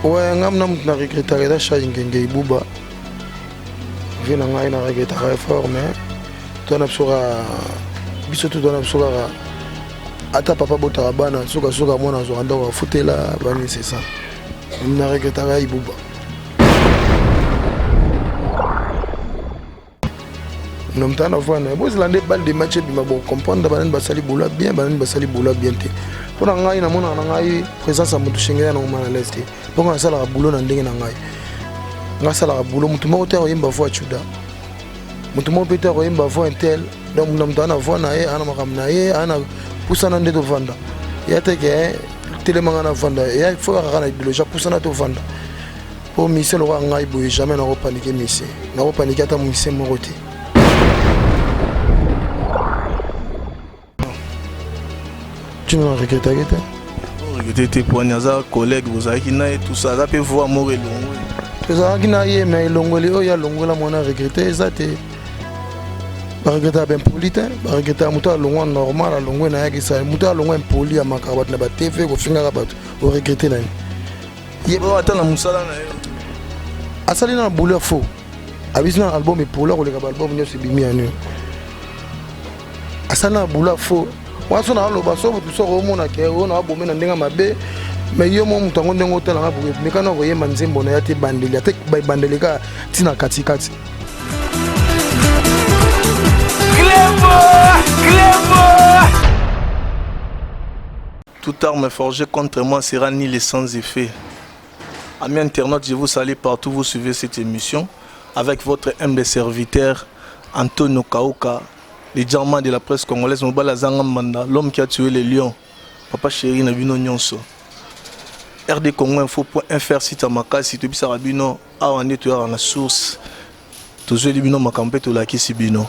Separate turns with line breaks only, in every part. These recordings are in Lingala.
Ouais, nga na mutu na regrettaka eza Shai Ngenge Ibuba. Vie na ngai na regrettaka fort mais toi na biso kaka biso tout na biso kaka ata papa botaka bana suka suka mwana azwaka ndako afutela bani c'est ça. Na regrettaka Ibuba. Na moto ana voix na ye bozela nde balle de match ebima bocomprendre banani basali boulot bien, banani basali boulot bien te. Mpo na ngai, namonaka na ngai présence ya moto shenge ya nango mal à l'aise te, mpo ngai nasalaka boulot na ndenge na ngai. Ngai asalaka boulot, moto moko te akoyemba voix Chuda, moto moko mpe te akoyemba voix intel. Donc na moto ana voix na ye, ana makambo na ye, ana pusana nde tovanda ya te ke telemanga na vanda ya fo kaka na idéologie pusana tovanda. Po musicien lokola ngai boye, jamais nakopanike musicien, nakopanike ata musicien moko te. Tino na regretaki te.
Regrete te poani aza collègue bozalaki na ye, tout ça, aza mpe voix moko elongo.
Tozalaki na ye, mais elongoli oyo alongola mwana regrete eza te. Baregretaka baimpoli te, baregretaka moto alongwa normal, alongwe na yaki moto alongwa impoli, amakaka bato na batv, kofingaka bato, oregrete nani?
Ye ata na mosala na ye.
Asali na boulot ya faux, abisi na album epola koleka baalbum nyonso ebimi ya nio. Asali na boulot ya faux wana, so naaloba so moto soko omona ke oyo na abome na ndenge mabe, mais yo mo moto yango ndenge otalanga boye, mekana koyemba nzembo na ye ate ebandeli, ate ebandeli kaka ntina katikati.
Clébo, Clébo. Toute arme forgée contre moi sera nulle et sans effet. Amis internautes, je vous salue partout, vous suivez cette émission avec votre humble serviteur Antonio Kauka, le diamant de la presse congolaise, Mobala Zanga Manda, l'homme qui a tué les lions, papa chéri na bino nyonso. RD Congo Info.fr, site ya makasi, tobisaka bino awa nde toyaka na source, tozweli bino makambo mpe tolakisi bino.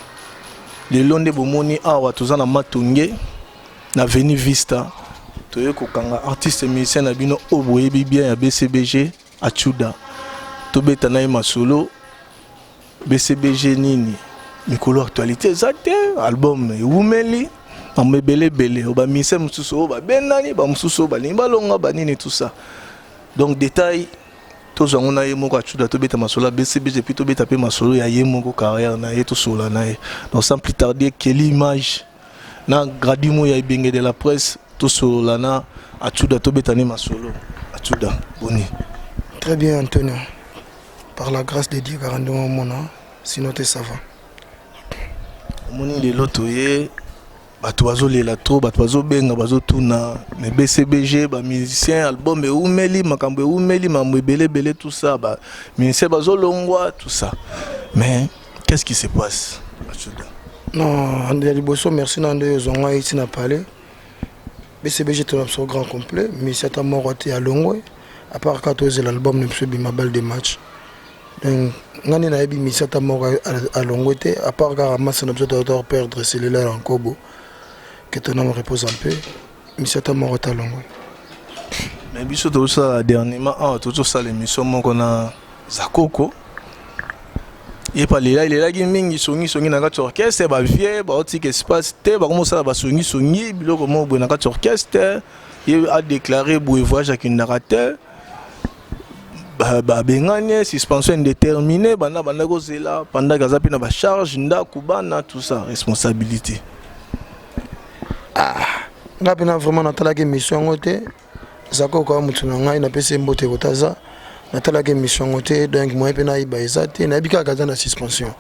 Lelo nde bomoni awa toza na Matonge na Avenue Vista, toye kokanga artiste musicien na bino oyo boyebi bien ya BCBG Achuda, tobeta na ye masolo. BCBG nini mikolo actualité eza te, album ewumeli, mambo ebele ebele, oyo bamusicien mosusu oyo babendani, bamosusu oyo balingi balonga banini, tout ça. Donc détail tozwa yango na ye moko Achuda, tobeta masolo ya BCBG, puis tobeta mpe masolo ya ye moko, carrière na ye, tosolola na ye. Donc sans plus tarder, quelle image na Gradimo ya Ebenge de la presse, tosolola na Achuda, tobeta ne masolo. Achuda, boni?
Très bien Antonio, par la grâce de Dieu, kaka ndenge omona, sinon te ça va.
Omoni lelo toye, bato bazolela trop, bato bazobenga, bazotuna mais BCBG, bamusicien, album eumeli, makambo eumeli, makambo ebele ebele, tout ça, bamusicien bazolongwa, tout ça, mais qu'est-ce qui se passe, Achuda?
Non, ya liboso, merci na nde ozwa ngai ntina palais. BCBG tona biso grand complet, mais ata moko te alongwe, à part kaka tozela album na biso ebima, balle de match. Donc ngai nde nayebi misi ata moko alongwe te, à part kaka masa na biso toza perdre cellulaire en kobo, que ton âme repose en paix. Misi ata moko te alongwe.
Mais biso tozosala dernièrement awa, tozosala émission moko na Zakoko, ye pa lela elelaki mingi songisongi na kati ya orchestre, bavie baotika espace te, bakomosala basongisongi biloko moko boye na kati ya orchestre. Ye adéclaré boye voyage akendaka te, babengani, suspension indéterminée, banda banda kozela pendant aza mpe na bacharge, ndako, bana, tout ça, responsabilité.
Nga mpena vraiment natalaki émission yango te. Zakoko ya motu na ngai, napesi ye mbote kotaza. Natalaki émission yango te, donc moyen mpe nayeba eza te. Nayebi kaka aza na suspension,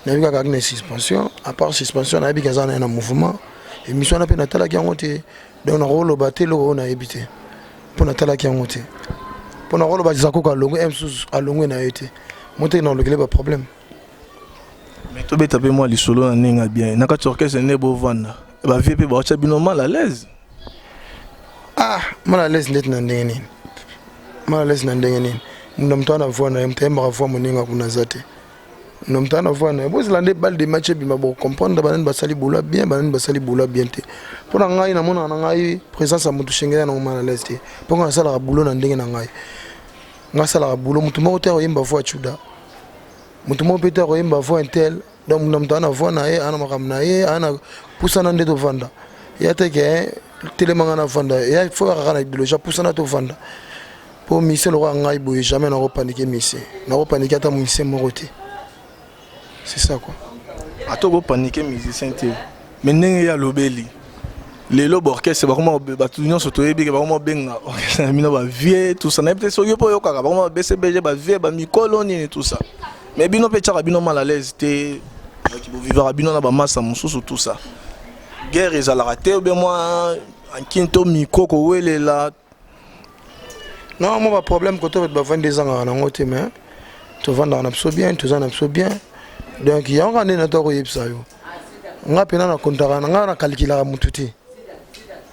nayebi kaka aki na suspension. À part suspension, nayebi aza na ye na mouvement. Émission wana mpe natalaki yango te, donc nakoloba te eloko oyo nayebi te, mpo natalaki yango te. Mpo nakoloba Zakoko alongwe, mosusu alongwe na ye te, mo te nalokele baproblème.
Mais tobeta mpe mwa lisolo na ndenge ya bien. Na kati ya orchestre nde bovanda, bavie mpe baotya bino mal à l'aise.
Ah, mal à l'aise ndeti na ndenge nini? Mal à l'aise na ndenge nini? Na moto ana voix na ye, moto ayembaka voix moninga kuna aza te. Na moto ana voix na ye, bozela nde balle de match ebima, bocomprendre banani basali boulot bien, banani basali boulot bien te. Mpo na ngai, namonaka na ngai présence ya moto shenge ya nango mal à l'aise te, mpo ngai nasalaka boulot na ndenge na ngai. Ngai asalaka boulot, moto moko te akoyemba voix Chuda, moto moko mpe te akoyemba voix intel. Donc na moto ana voix na ye, ana makambo na ye, ana pusana nde tovanda ya te ke telemanga na vanda ya fo kaka na idéologie pusana tovanda. Mpo musicien lokola ngai boye, jamais nakopanike musicien, nakopanike ata musicien moko te. C'est ça quoi.
Ata okopanike musicien te, mais ndenge ye alobeli lelo, baorchestre bakoma, bato nyonso toyebi ke bakoma obenga orchestre na bino bavieux, tout ça. Nayebi te soki yo mpo oyokaka bakoma BCBG bavieux, bamikolo nini, tout ça. Mais bino mpe tiaka bino mal à l'aise te? Bovivaka bino na bamasa mosusu, tout ça, guerre ezalaka te obe mwa ankini to micro kowelela?
Non, mo baproblème koto bato bavandi ezangaka nango te, mais tovandaka na biso bien, toza na biso bien. Donc yango kaka nde nata koyebisa yo. Nga mpena nakontaka na nga, nakalikilaka mutu te.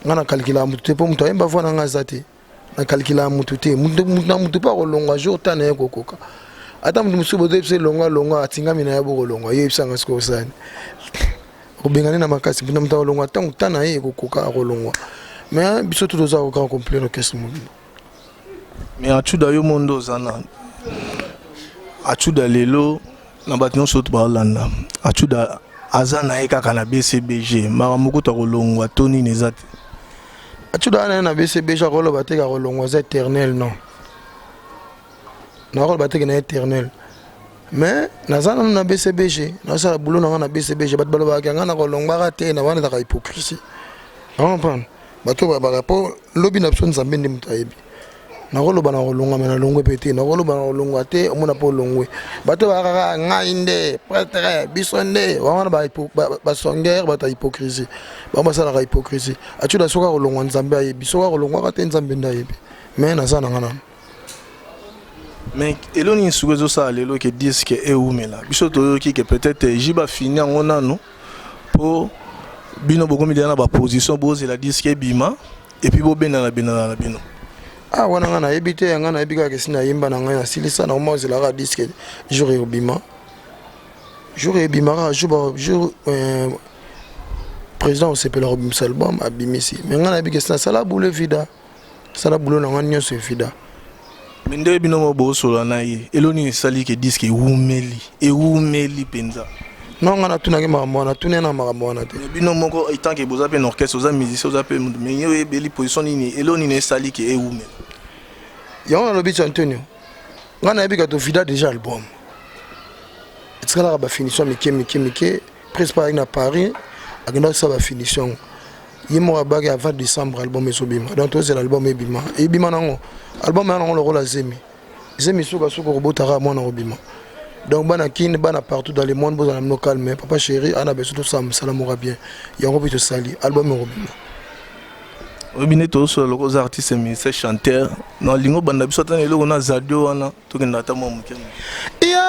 Nga nakalikilaka mutu te, mpo moto ayemba voix na nga aza te. Nakalikilaka mutu te. Mutu na mutu mpo akolongwa jour ta na ye kokoka. Ata mutu mosusu bozoyebisa elongwa longwa, atingami na ye, bokolongwa. Ye yebisanga sikoyo osani obengani na makasi. Mutu na mutu akolongwa ntango ta na ye ekokoka, akolongwa. Mais biso tu toza koka complet, orchestre mobimba.
Mais Achuda, yo mondo oza na Achuda lelo na bato nyonso oyo baolanda, Achuda aza na ye kaka na BCBG, makambo kuta kolongwa to nini eza te?
Achuda wana ye na BCBG, akoloba te kakolongwa aza éternel. Non, nakoloba teke na éternel, mais naza nanu na BCBG, nasala boulot na nga na BCBG. Bato balobaka nga na kolongwaka te, na wana ezaka hypocrisie, comprendre? Bato babaka mpo lobi na biso, Nzambe nde moto ayebi. Nakoloba na kolongwa, me nalongwe mpe te. Nakoloba na kolongwa te, omona mpo olongwe. Bato bakaka ngai nde prêtre, biso nde wana basongere, bato ya hypocrisie, bango basalaka hypocrisie. Atiola soki akolongwa, Nzambe ayebi. Soki akolongwaka te, Nzambe nde ayebi. Mais naza na nga nano.
Mais elo nini sikoyo ezosala lelo ke disque ewumela? Biso toyoki ke peut-être JB afini yango nanu, mpo bino bokomi deja na baposition, bozela disque ebima et puis bobendana bendana na bino.
Ah, wana ngai nayebi te. Ngai nayebi kaka esi nayemba na ngai, nasilisa. Nakoma ozelaka disque jour ekobima, jour ebima kaka, jour président osepela kobimisa album, abimisi. Mais ngai nayebi ke esi nasala boulot evida, sala boulot na ngai nyonso evida.
Me nde bino mo bosola na ye, elo nini esali ke disque ewumeli, ewumeli mpenza?
Non, ngai natunaki makambo wana, natuni na makambo wana te.
Mais bino moko, étant ke boza mpe na orchestre, oza musicien, oza mpe moto, mais ye oyebeli position nini, elo nini esali ke ewumela?
Yango nalobi ti Antonio, ngai nayebi ka tovida déjà album, etikalaka bafinition mike mike mike. Presque ayaki na Paris, akenda kosala bafinition yango ye moko. Abaki avant décembre album ezobima. Donc tozela album ebima, ebima nango. Album ya nango lokola zemi, zemi sukasuka okobotaka mwana kobima. Donc bana Kine, bana partout dans le monde, bozala bino calme. Papa chéri ana beso, tosala mosala moko bien, yango mpe tosali album ekobima.
Oyebi nde tozosola loko oza artiste musicien chanteur, na olingi obanda biso ata na eloko na Zadio wana, tokenda ata mwa moke.
Ya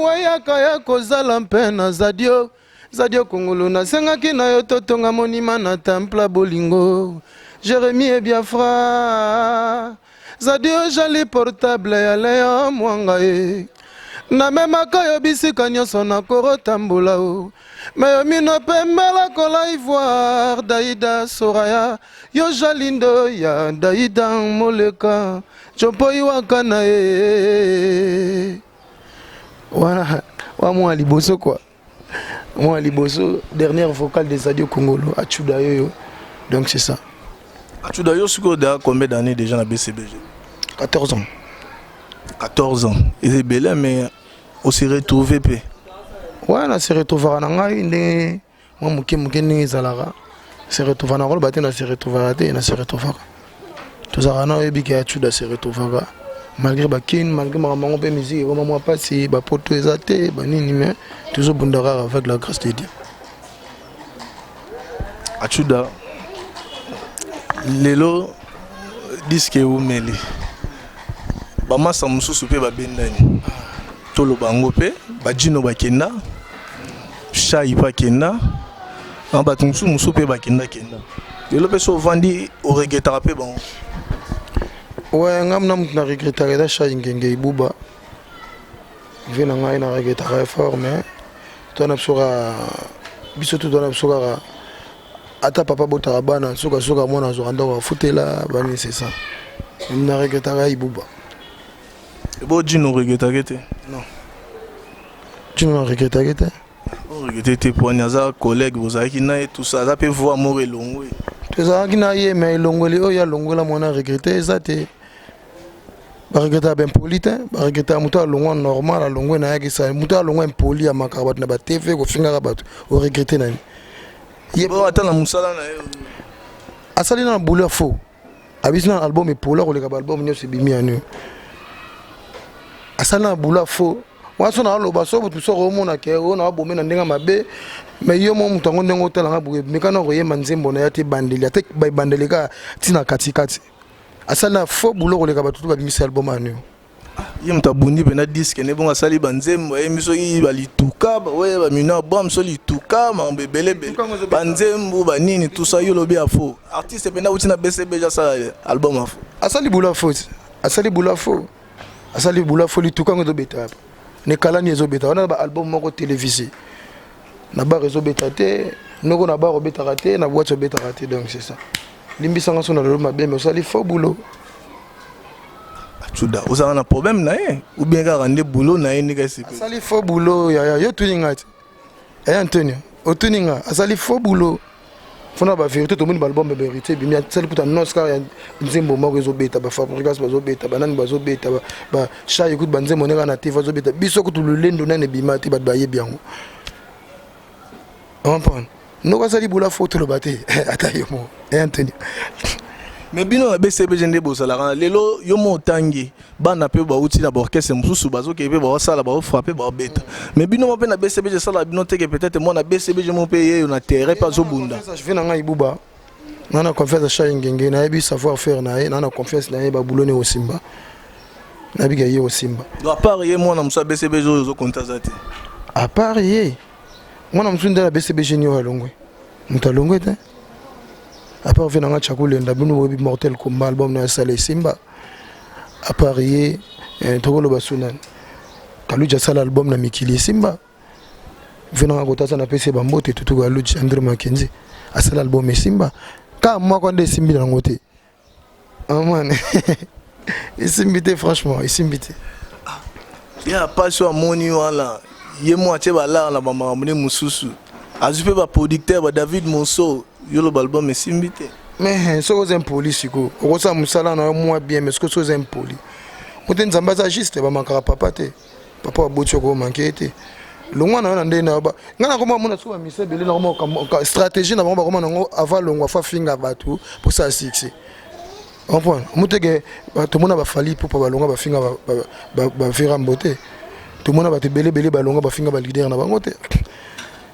wayaka ya kozala mpe na Zadio. Zadio Kongolo, nasengaki na yo totonga monima na temple bolingo. Jérémie e Biafra, Zadio jali portable ya Leon Mwanga ye, namemaka yo bisika nyonso nakorotambola o me yo mino pembela kola ivoire. Daida Soraya, yo jalindo ya Daida Moleka Jompo iwaka na ye wana wa mwa liboso quoi, mwa liboso, dernière vocale de Zadio Kongolo Achuda yoyo. Donc c'est ça.
Achuda, yo sikoyo da combien d'années déjà na BCBG?
14 ans.
14 ans eza ebele, mais ose retrouve mpe?
Ouais, na se retrouvaka na ngai ndenge mwa moke moke ndenge ezalaka. Se retrouva, na koloba te na se retrouvaka te, na se retrouvaka. Tozalaka na oyebi ke Achuda se retrouvaka malgré bakine, malgré makambo yango mpe musique ekoma mwa mpasi, bapoto eza te, banini, mais tozobunda kaka avec la grâce de Dieu.
Achuda, lelo disque ewumeli, bamasa mosusu mpe babendani, toloba yango mpe bajino bakenda, Shai mpe akenda na bato mosusu mosusu mpe bakendakenda. Lelo mpe so ovandi, oregretaka mpe bango?
Ouais, ngam na motu na regretaka eza Shai Ngenge Ibuba, vie na ngai. Na regretaka fort, mais toza na biso kaka, biso tu toza na biso kaka. Ata papa botaka bana, sukasuka mwana azwaka ndako afutela bani. C'est ça, na regretaka Ibuba.
Ebo Jino, oregretaka te?
Non, Jino na regretaka te.
Oregrete te poani aza collègue, bozalaki na ye, tout ça, aza mpe voix moko elongwe?
Tozalaki na ye, mais elongweli oyo alongwela mwana regrete eza te. Baregretaka baimpoli te, baregretaka moto alongwa normal, alongwe na yaki sa moto alongwa impoli, amakaka bato na batv, kofingaka bato. Oregrete nani?
Ye ata na mosala na ye.
Asali na boulot ya faux, abisi na album epola koleka baalbum nyonso ebimi yani. Asali na boulot ya faux wana. So naaloba so motu soko omona ke oyo na abome na ndenge mabe, mais yo mo moto yango ndenge otalanga boye, mekana koyemba nzembo na ye ate ebandeli, ate ebandeli kaka ntina katikati. Asali na faux boulot koleka bato to babimisi album ani.
Ye moto abundi mpena disque ne bongo, asali banzembo, ayembi soki balituka oye bamino album so lituka, makambo ebelebele, banzembo banini, tout ça. Yo olobi ya faux artiste mpena uti na BCBG, asala album ya faux.
Asali boulot ya faux, asali boulot ya faux, asali boulot ya faux. Lituka yango ezobeta apa nekalani, ezobeta wana baalbum moko télévisé na bar ezobeta te, noko na bar obetaka te, na boîte obetaka te. Donc c'est ça, limbisanga so na lelo mabe, mais osali faux boulot.
Tuda ozala na problème na ye ou bien kaka nde boulot na ye ndenge esepeli?
Asali faux boulot, yaya. Yo tuni nga te, yaya Antonio, otuni nga. Asali faux boulot mpona bavérité. Tomoni baalbum ya vérité ebimi, asali kuta nos kaka ya nzembo moko ezobeta, bafabrikas bazobeta, banani bazobeta, bashai kutu banzembo ndenge na TV azobeta. Biso kutu lolendo nani ebima te, bato bayebi yango, comprendre. Noko asali boulot faux, toloba te ata yo moko, Antonio.
Mais bino na BCBG nde bozalaka na lelo, yo mo otangi bana mpe bauti na baorchestre mosusu, bazokende mpe baosala, baofrappe, baobeta, mais bino mo mpe na BCBG esalaka bino teke peut-être mwana BCBG mo mpe yeyo na terrain mpe azobunda.
Ve na ngai buba nga na confiance ya Shai Ngenge, nayebi savoir faire na ye, na confiance na ye, babulo ne osimba, nayebi ka ye osimba.
Donc à part ye, mwana mosusu ya BCBG oyo ozokonta aza te?
À part ye, mwana mosusu nde na BCBG ni oyo alongwe, moto alongwe te à part ve nanga Tchakulenda. Bino boyebi Mortel Combat, album na asala esimba. À part ye, tokoloba su nani? Kaluji asala album na mikili, esimba. Ve nanga kota aza, napesi ye bambote tutu. Kaluji André Makenzi asala album, esimba. Kaka moko nde esimbi nango te, amane esimbi te, franchement esimbi te.
Ya pasi oyo amoni wana, ye mo atie balara na bamakambo nde mosusu, azwi mpe baproducteur ba David Monso, yo loba album esimbi te.
Mais soki oza impoli sikoyo, okosala mosala na yo mwa bien, mais soki oza impoli mo te, Nzambe aza juste, bamakaka papa te. Papa aboti, okomanke ye te. Longwa na yo na ndenge na yo. Ngai nakoma mona soki bamisa ebele, nakoma stratégie na bango, bakoma nango avant longwa fa finga bato posala succès, comprendre moteke. Tomona bafali pupa balonga, bafinga bavirambo te. Tomona bato ebele ebele balonga, bafinga baleader na bango te.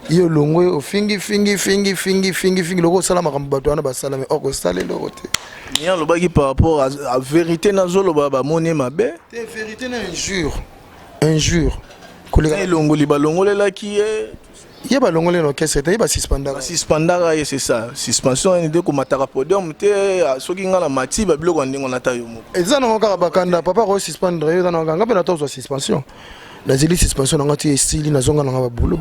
Yo olongwe, ofingi fingi fingi fingi fingi fingi, loko osala makambo bato wana basala, mais okosala eloko te.
Ye alobaki par rapport à vérité, nazoloba bamoni ye mabe.
Te, vérité na injure, injure.
Koleka elongoli, balongolelaki ye.
Ye balongoli na orchestre te, ye basuspendaka.
Basuspendaka ye, c'est ça, suspension nde komataka podium te. Soki nga na mati babiloko ya ndenge wana, ata yo moko.
Eza nango kaka bakanda papa kosuspendre yo, eza nango kaka nga mpe na tozwa suspension. Nazeli suspension nanga ti esili, nazonga nanga babulo.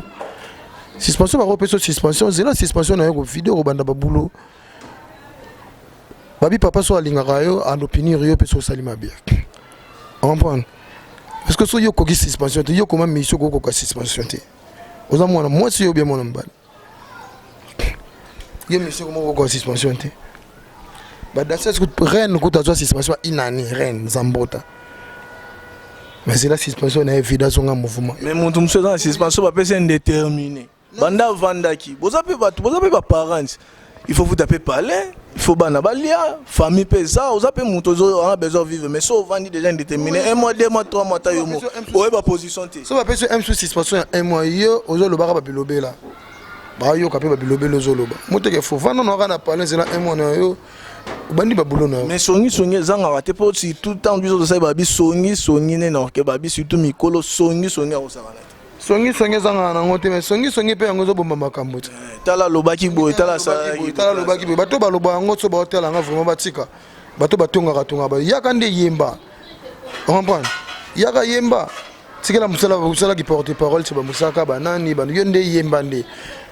Suspension bakopesa suspension, zela suspension na yo video kobanda babulo. Babi papa so alingaka yo, andopinir yo mpe so osali mabe, comprendre, parce que so yo okoki suspension te, yo koma mission okokoka suspension te. Oza mwana mwasi yo bien mwana mobali, yo mission koma okokoka suspension te. Badanseuse reine kuta azwa suspension inani, reine Zambota, mais zela suspension na ye vide, azonga mouvement.
Mais moto mosusu eza na suspension bapesi indéterminé, banda avandaki. Boza mpe bato, boza mpe baparents, il faut futa mpe palais, il faut bana balia, famille mpe eza, oza mpe moto oza besoin vivre. Mais so ovandi déjà indéterminé un mois, 2 mois, 3 mois, ata yo mo oyeba position te.
So bapesi yo msu suspension ya un mois, yo ozolobaka babilobela, bayoka mpe babilobela ozoloba moteke fo vanda na kaka na palais, zela un mois na yo, obandi babulo na yo.
Mais songisongi ezangaka te, mpo surtout ntango biso tosali babi songisongi nde na orke babi surtout mikolo songisongi akosakana te.
Songisongi ezangaka nango te, mais songisongi mpe yango ezobomba makambo te.
Tala alobaki boye, tala asalaki.
Tala alobaki boye. Bato baloba yango so baotala yanga vraiment, batika. Bato batongaka tongaka, yaka nde yemba, comprendre, yaka yemba, tikela mosala osalaki porte parole ti bamosalaka banani bano. Yo nde yemba nde.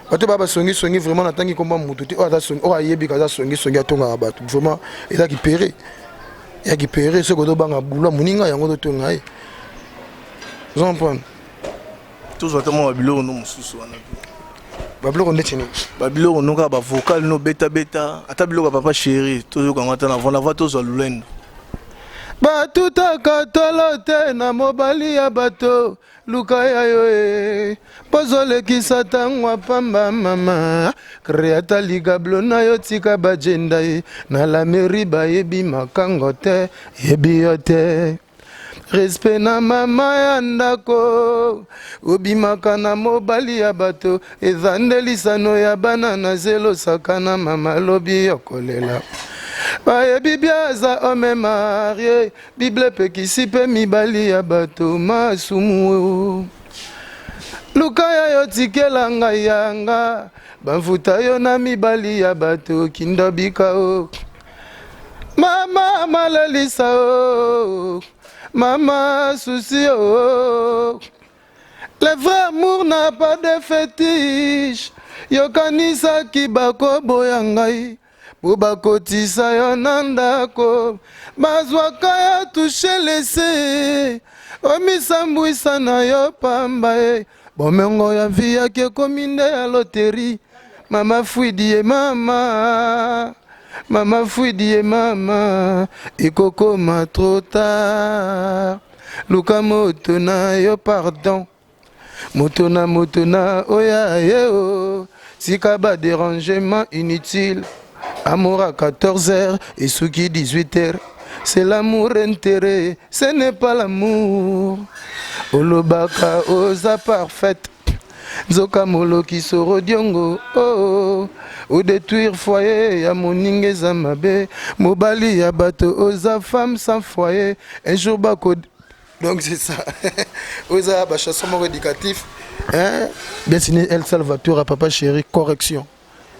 Bato baya basongisongi vraiment, natangi komba motu te oyo aza songi, oyo ayebi aza songisongi, atongaka bato vraiment, eza kipere ya kipere. Soki ozobanga bulwa moninga yango ozotonga ye, ozo comprendre.
Tozwa ta mwa babiloko no mosusu wana.
Babiloko ndeti nini?
Babiloko no kaka bavocal no betabeta, ata biloko ya papa chéri, toyoka yango ata na voix tozwa lolendo.
Batutaka tolo te na mobali ya bato, luka ya yo e pozolekisa ntango ya pamba mama kreata ligablo na yo tika bajenda ye na lameri bayebi makango te yebi yo te respect na mama ya ndako obimaka na mobali ya bato eza nde lisano ya bana na zelo sakana mama lobi yokolela bayebi bia aza homme marie bible epekisi mpe mibali ya bato masumu luka ya yo tikela ngai yanga bamfuta yo na mibali ya bato kindobika o mama malalisa o mama susi o Le vrai amour n'a pas de fétiche. Yokanisaki bakoboya ngai po bakotisa yo na ndako bazwaka ya touche lese omisambwisa na yo pamba e bomengo ya vi yaki ekomi nde ya loterie mama fuidi ye mama mama fuidi ye mama ekokoma trop tard luka moto na yo pardon moto na moto na oya ye o tika ba dérangement inutile amour à 14 heures esuki 18 heures c'est l'amour intérêt ce n'est pas l'amour olobaka oza parfaite nzoka moloki soro diongo oh, odétruire foyer ya moninga eza mabe mobali ya bato oza femme sans foyer un jour bako donc c'est ça oza bachanson moko éducatif hein? Bien signé El Salvatore papa chéri correction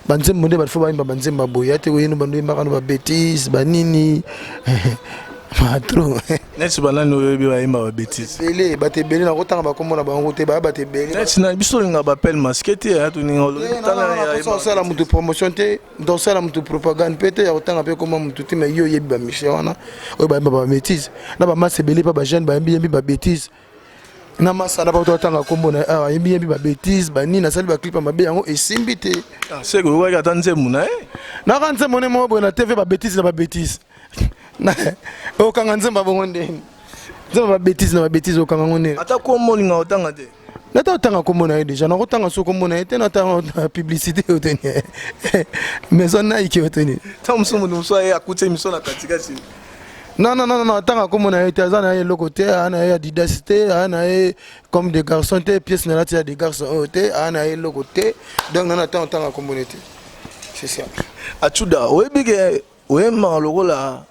banzembo nde bato fo bayemba banzembo ya boye ate oyeno bando yembaka no babétise banini matro
neti banani oyebi bayemba babétise
ebele bato ebele nakotanga bakombo na bango te baya bato ebele
neti na biso olinga bapele masque te ya toninga
osala motu promotion te moto osala motu propagande mpe te ya kotanga mpe koma motu te mais yo oyebi bamisie wana oyo bayemba babétise na bamasa ebele mpe bajeune bayembi yembi babétise na masala bato batanga nkombo na awa ayembi yembi babétise banini asali baclip ya mabe yango esimbi te.
Seke oyokaki ata nzembo na ye?
Naka nzembo ne moko boye na TV, babétise na babétise. Okanga nzembo ya bongo ndeni? Nzembo babétise na babétise, okanga ngo ndeni?
Ata kombo olinga otanga te?
Nata otanga nkombo na ye déjà, nakotanga so nkombo na ye te, natanga publicité oyo teni maison Nike oyo teni.
Ntango mosusu moto mosusu aye akuti émission na katikati.
Non, non, non, non, atanga nkombo na ye te. Aza na ye eloko te, aa na ye Adidas te, aa na ye Comme des Garçons te, pièce na lati ya des garçons oyo te, aa na ye eloko te. Donc nana ntango otanga nkombo na ye te, c'est ça.
Achuda, oyebi ke oyembaka lokola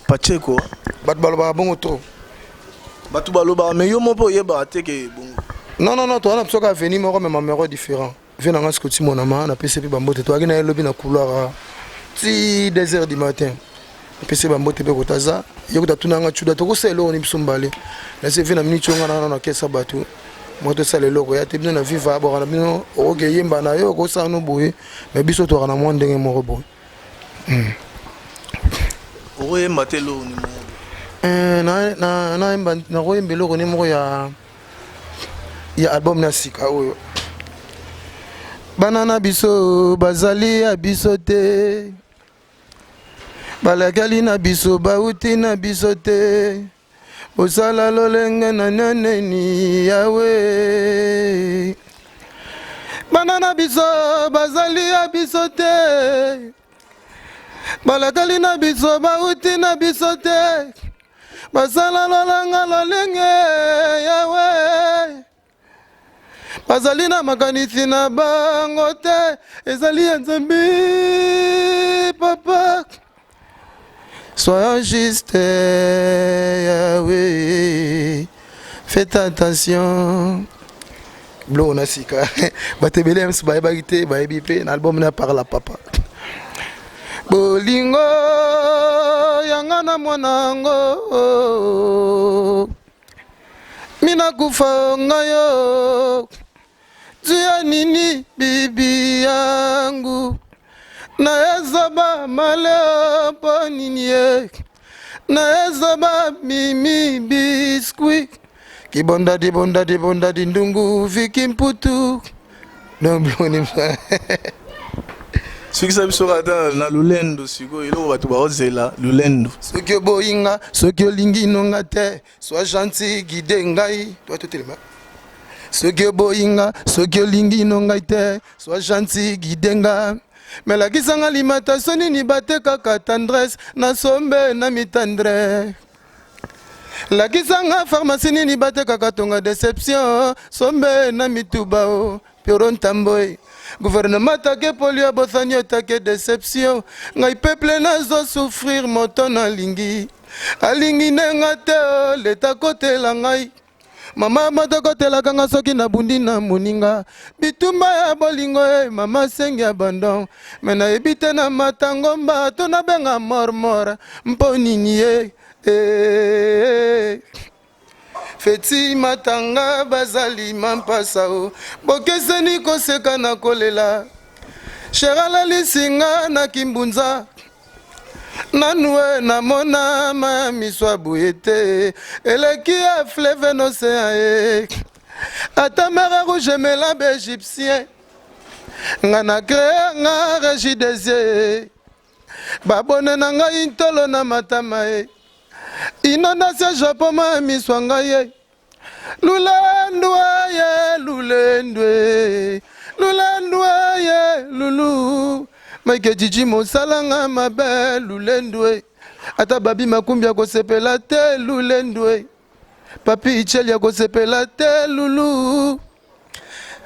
Pacheco?
Bato balobaka bongo trop.
Bato balobaka, mais yo mo mpe oyebaka te ke bongo?
Non, non, non, toza na biso kaka veni moko mais mamero différent. Vie na nga Scoti Monama, napesi mpe bambote. Toyaki na ye lobi na couloir ti 2 heures du matin, napesi bambote mpe kotaza ye kuta tuna nga cuda tokosala eloko ni biso mbale nasi vie na miniti oyo nga na na kesa bato moko tosala eloko ya te. Bino na viva bwaka na bino, okoki eyemba na yo, okosala no boye, mais biso toyaka na mwa ndenge moko boye.
Okoyemba te eloko ni moko?
Nakoyemba eloko ni moko ya album na sika oyo. Bana na biso bazali ya biso te, balakali na biso bauti na biso te, bosala lolenge na naneni yawe. Bana na biso bazali ya biso te, balakali na biso bauti na biso te, basala lolanga lolenge yawe. Bazali na makanisi na bango te, ezali ya Nzambe. Papa, soyons juste, Yahweh, faites attention. Biloko na sika, bato ebele miso bayebaki te, bayebi mpe na album na par la papa. Bolingo yanga na mwana yango minakufa ngai juu nini bibi yangu naezaba maleo mpo nini ye naezaba mimi biscuit kibonda dibonda dibonda dindungu viki mputu. Donc biloko ni
Sukisa biso kaka na lulendo sikoyo, eloko bato baozela lulendo.
Soki oboyi nga, soki olingi nonga te, sois gentil, guide ngai to totelema. Soki oboyi nga, soki olingi no ngai te, sois gentil, guide nga. Melakisa nga limata so nini batekaka tendresse na sombe na mitendre. Lakisa nga pharmacie nini batekaka tonga deception sombe na mituba o Pioro Ntambwe. Gouvernement take polio abosani otake deception ngai peuple nazo souffrir moto nalingi alingi ndenga te o leta kotela ngai. Mama moto kotelaka nga soki nabundi na moninga bitumba ya bolingo e mama sengi abandon me nayebi te na mata ngomba to nabenga mormor mpo nini ye e. Feti matanga bazali mampasa o bokeseni koseka na kolela cher alalisi nga na kimbunza Nanu e namona ma miso ya boye te eleki ya fleuve n'océan e ata mer rouge emela ba égyptien nga na créa nga régie des yeux babone na ngai ntolo na matama e inondation japon ma miso ya ngai e Lulendwe ye lulendwe lulendwe ye lulu Mike Jiji mosalanga mabe lulendwe ata babi makumbi akosepela te lulendwe papi icheli akosepela te lulu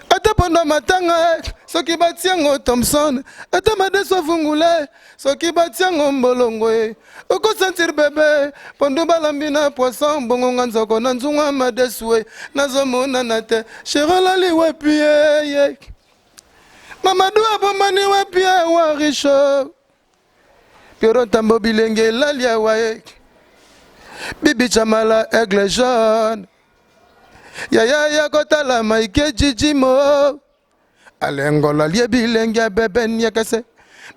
ata pondo matanga soki batiango Thomson ata madeso avungule soki batiango mbolongo e okosentir bebe pondu balambi na poisson bongo nga nzoko na nzunga madesu e nazomonana te sherolali wapi ye mamadu abombani wapi ye wa riche Piero Ntambo bilenge elali awa ye Bibi Chamala aigle jaune yaya ya kotala Mike Jijimo alengola lie bilenge ya bebe niekese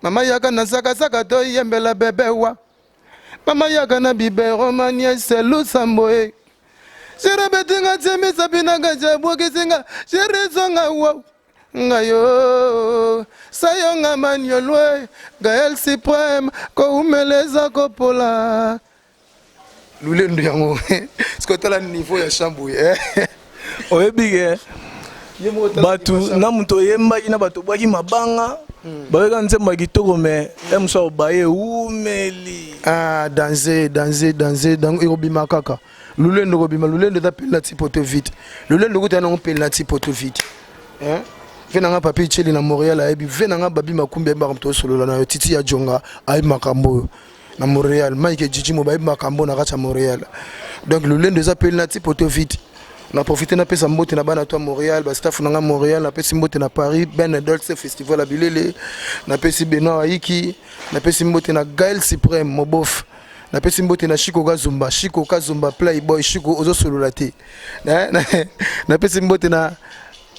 mama yaka na sakasaka toyembela bebe wa mama yaka na bibero maniese lusambo e jere betinga tie misapi na gaji abwakisinga jere zonga wa ngayo sayonga maniolwe gael supreme koumeleza kopola lulendo yango sikoyo tala niveau ya chambre eh.
Oyebi ke bato na moto oyembaki na bato obwaki mabanga bayoka nzembo ya kitoko me ye mosu akobaye ewumeli.
Ah, danse danse danse donc ekobima kaka lulendo ekobima lulendo eza penalty poto vite lulendo kuta nango penalty poto vite hein ve nanga papi cheli na Montréal ayebi ve nanga babi makumbi ayebaka moto osolola na yo titi ya jonga ayebi makambo oyo na Montréal Mike Jiji mo bayebi makambo na kati ya Montréal donc lulendo eza penalty poto vite na profite napesa mbote na bana to ya Montréal ba staff na nga Montréal napesi mbote na Paris Ben Dolce Festival ya Bilele napesi Benoît Ayiki napesi mbote na Gaël Suprême Mobof napesi mbote na Chico Kazumba Chico Kazumba Playboy Chico ozosolola te napesi mbote na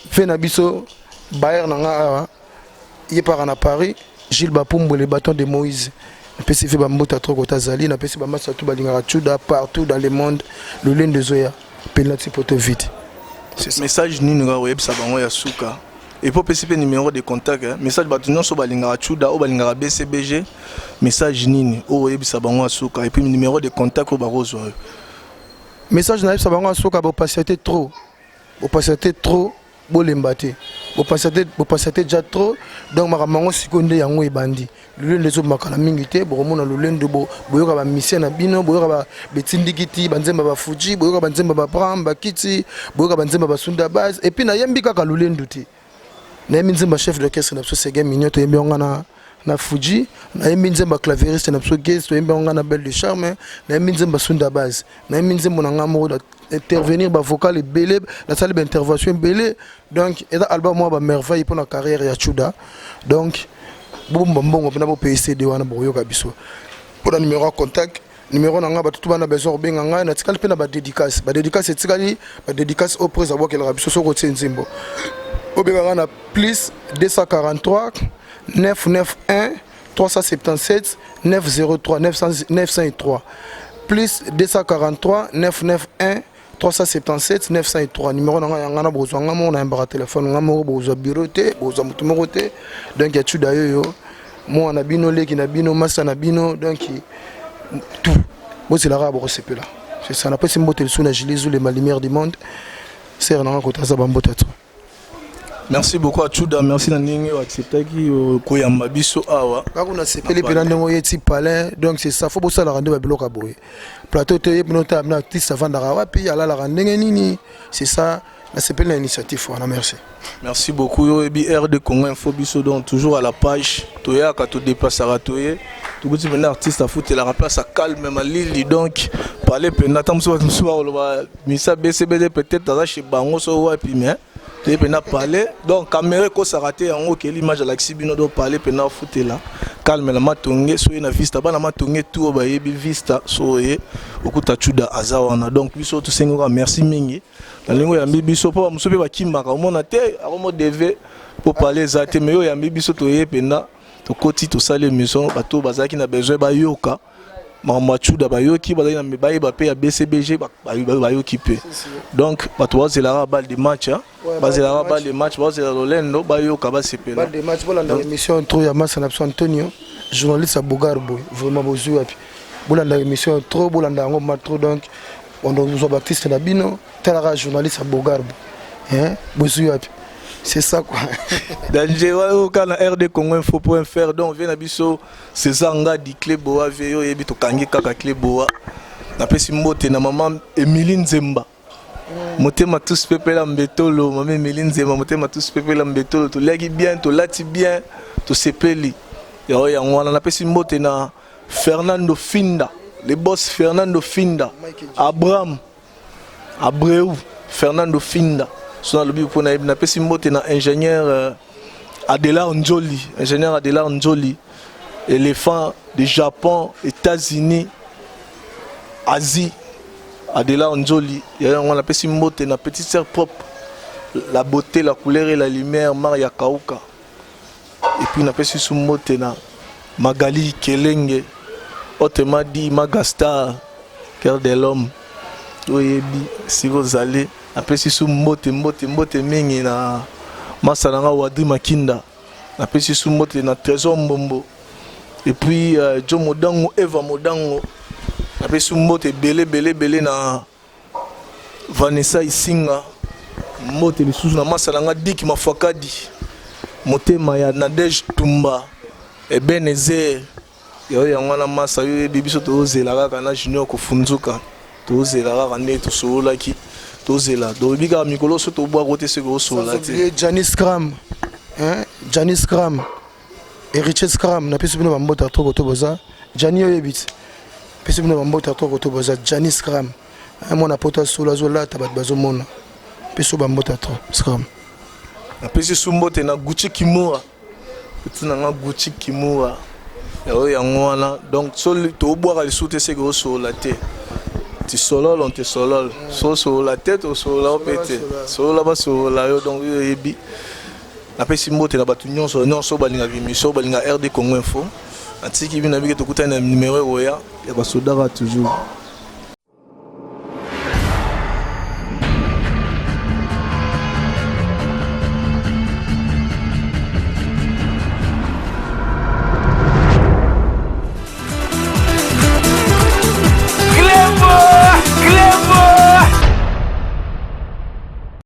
fe na biso bayer na nga awa ye paka na Paris Gilles Bapumbu le bâton de Moïse napesi fe bambote ya trop kota azali napesi bamasa tu balingaka Tchuda partout dans le monde lolendo ezoya penalty poto vite.
Message nini kaka oyebisa bango ya suka et puis opesi mpe numéro de contact eh? Message bato nyonso balingaka Tchuda oyo balingaka BCBG message nini oyo oyebisa bango ya suka et puis numéro de contact oyo bakozwa yo.
Message nayebisa bango ya suka bopatiente trop bopatiente trop bolemba te bopatiente déjà trop donc makambo yango sikoyo nde yango ebandi lolendo ezomakala mingi te bokomona lolendo boyoka bamisien na bino boyoka betindikiti banzemba bafuji boyoka banzemba babram bakiti boyoka banzemba basunda base et puis nayembi kaka lolendo te nayembi nzemba chef d'orchestre na biso Seguin Mignon toyembi yango na Fuji nayembi nzemba clavieriste na biso Gez toyembi yango na Belle de Charme nayembi nzemba Sunda Base nayembi nzembo na nga moko intervenir ba vocal ebele nasali ba intervention ebele donc eza album moko ba merveille mpona carrière ya Tchuda donc bobomba mbongo mpena bopaye CD wana bokoyoka biso mpona numéro ya contact numéro na nga bato tu bana besoin kobenga ngai natikali mpe na badédicace badédicace etikali badédicace oyo prise abwakelaka biso soki otie nzembo obenga ngai na plus 243 991 377 903 903 plus 243 991 377 903 numéro na ngai yanga na bozwa nga moko nayambaka telefone nga moko bozwa bureau te bozwa moto moko te donc ya Tchuda yoyo. Mwana na bino, leki na bino, masa na bino, donc tout. Bozelaka, bokosepela. C'est ça. Napesi mbote lisusu na Julie Zulema, lumière du monde. Sere nanga kota aza bambote to.
Merci beaucoup Achuda, merci na ndenge oacceptaki koyamba biso awa.
Kaka nasepeli mpena ndenge oyeti palin. Donc c'est ça, faut bosalaka nde babiloko ya boye. Plateau te, ye bino ta na artiste avandaka wapi, alalaka ndenge nini. C'est ça, nasepeli na initiative wana, merci.
Merci beaucoup. Yo ebi RD Congo Info, biso donc toujours à la page. Toyaka, todépassaka, toye tokuti mpena artiste afutelaka place ya calme, malili. Donc parle mpena ata mosusu, bato mosusu bakoloba misa BCBD, peut-être aza chez bango so wapi, mais toye mpena parle. Donc caméra ekosaka te, yango okeli image alakisi bino. Donc parle mpena afutela calme na Matonge. So ye na Vista, bana Matonge tu oyo bayebi Vista, so oye okuta Chuda aza wana. Donc biso tosengi kaka merci mingi na ndenge oyambi biso, mpo bamosusu mpe bakimbaka, omona te akomo deve mpo pale eza te. Mais oyo oyambi biso, toye mpenza, tokoti, tosali émission. Bato bazalaki na besoin bayoka makambo ya Chuda, bayoki. Bazalaki na bayeba mpe ya BCBG, bayoki mpe. Donc bato bazelaka balle de match, hein. Bazelaka balle de match, bazela lolendo, bayoka, basepela.
Balle de match, bolanda émission trop ya masa na biso Antonio, journaliste ya Bogar boy. Vraiment bozwi wapi, bolanda émission trop, bolanda yango ma trop. Donc ozwa baartiste na bino, talaka journaliste ya Bogar boy, hein, bozwi wapi, c'est ça quoi.
Danger oyo kaka na RD Congo Info point fr. Donc vie na biso César Ngadi, Clé Boa, vie oyo oyebi, tokangi kaka Clé Boa. Napesi mbote na mama Emilie Nzemba, motema tous pepela mbetolo. Mama Emilie Nzemba, motema tous pepela mbetolo. Toliaki bien, tolati bien, tosepeli. Yango yango wana. Napesi mbote na Fernando Finda, le boss Fernando Finda, Abraham Abreu, Fernando Finda. So nalobi mpo nayebi. Napesi mbote na ingénieur Adelar Nzoli, ingénieur Adelar Nzoli, éléphant de Japon, États-Unis, Asie, Adelar Nzoli. Yango napesi mbote na petite sœur propre, la beauté, la couleur et la lumière, Maria Kauka. Et puis napesi su mbote na Magali Kelenge, autrement dit Magastar, cœur de l'homme, oyebi sika ozali. Napesi su mbote, mbote, mbote mingi na masa na nga Wadri Makinda. Napesi su mbote na Trésor Mbombo et puis Jo Modango, Eva Modango. Napesi mbote ebele, ebele, ebele na Vanessa Isinga. Mbote lisusu na masa na nga Dik Mafakadi, motema ya Nadege Tumba, Ebenezer. Yo yango wana masa, yo yebi biso tozela kaka na Junior Kofunzuka, tozela kaka nde tosololaki, tozela, toyebi kaka mikolo so tobwako te soki osolola te.
Janis Cram, hein? Janis Cram, Héritier Scram, napesi bino bambote toko to boza. Jani, oyebi te, pesi bino bambote toko to boza. Janis Cram, mwana poto asolo, azolata, bato bazomona. Pesi bambote trop, Scram.
Napesi su mbote na Gucci Kimura, petit na nga Gucci Kimura. Yango yango wana. Donc so tobwaka lisusu te seke osolola te, tisolol on te solol. So osolola te, tosolola yo mpe te, solola, basolola yo. Donc oyo oyebi, napesi mbote na bato nyonso nyonso balingaka émission, balingaka RD Congo Info. Natiki bino, nabiki, tokutani na numero ekoya ya basodaka toujours.